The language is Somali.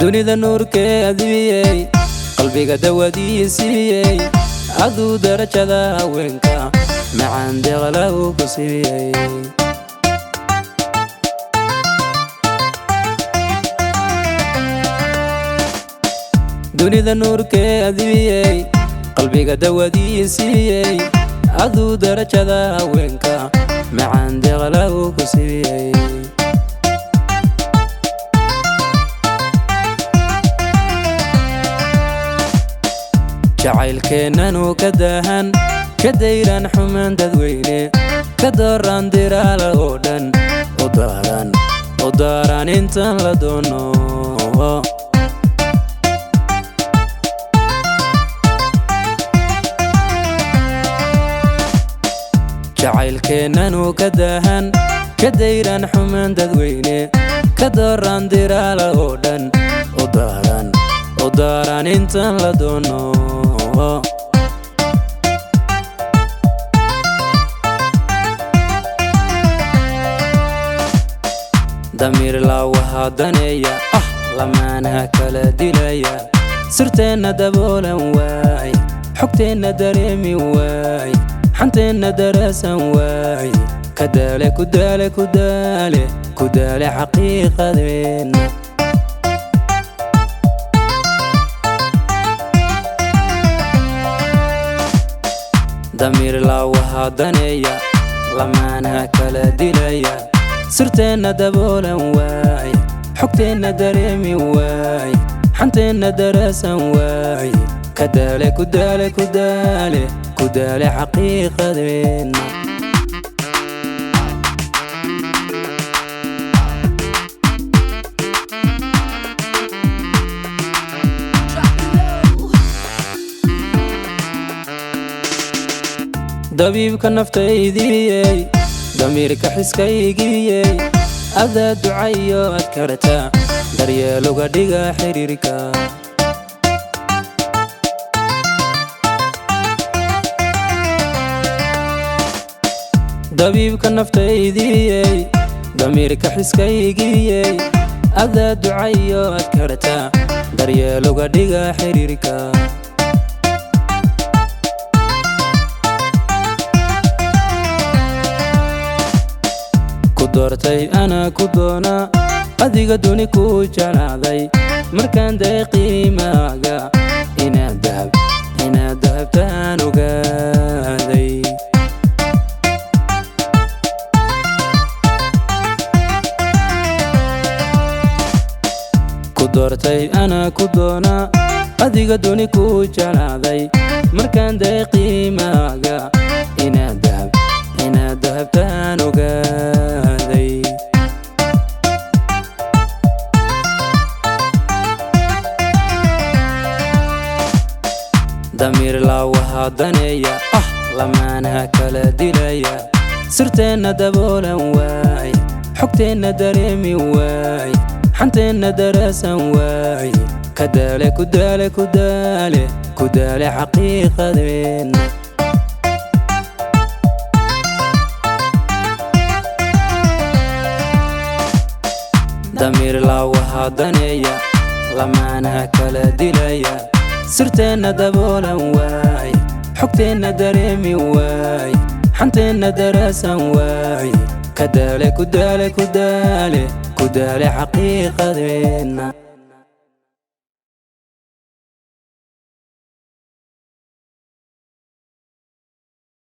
Dunida nuurkee adibiyey, qalbiga dawadiisiiyey, aduu darajada haweenka macaan deeqlahu ku siiyey. Dunida nuurkee adibiyey, qalbiga dawadiisiiyey, aduu darajada haweenka macaan deeqlahu ku siiyey. Jacaylkeennanu ka daahan, ka dayran xumaan dadweyne, ka dooran diraala oo dhan, u daaran, u daaran intaan la doono. Jacaylkeennanu ka daahan, ka dayran xumaan dadweyne, ka dooran diraala oo dhan, u daaran, u daaran intaan la doono. Damiir laawaha daneeya, ah, lamaanaha kala dilaya, sirteenna daboolan waay, xogteenna dareemi waay, xanteenna darasan waay, ka daale, ku daale, ku daale, ku daale xaqiiqadeenna. Damiir laawaha daneeya, lamaanaha kala dilaya, sirteenna daboolan waay, xogteenna dareemi waay, xanteenna darasan waay, ka daale, ku daale, ku daale, ku daale xaqiiqadeenna. Dabiibka naftaydiyey, damiirka xiskaygiyey, adaa ducayo adkarta daryeeluga dhiga xiriirka. Dabiibka naftaydiyey, damiirka xiskaygiyey, adaa ducayo adkarta daryeeluga dhiga xiriirka. Ku doortay anaa ku doona, adiga duni ku jeclaaday, markaan day qiimaaga inaad dahab, inaad dahabtaan ogaaday. Ku doortay anaa ku doona, adiga duni ku jeclaaday, markaan day qiimaaga inaad dahab, inaad dahabtaan ogaaday. Damiir laawaha daneeya, ah, lamaanaha kala dilaya, sirteenna daboolan waay, xogteenna dareemi waay, xanteenna darasan waay, ka daale, ku daale, ku daale, ku daale xaqiiqadeenna. Damiir laawaha daneeya, lamaanaha kala dilaya, sirteenna daboolan waay, xogteenna dareemi waay, xanteenna darasan waay, ka daale, ku daale, ku daale, ku daale xaqiiqadeenna.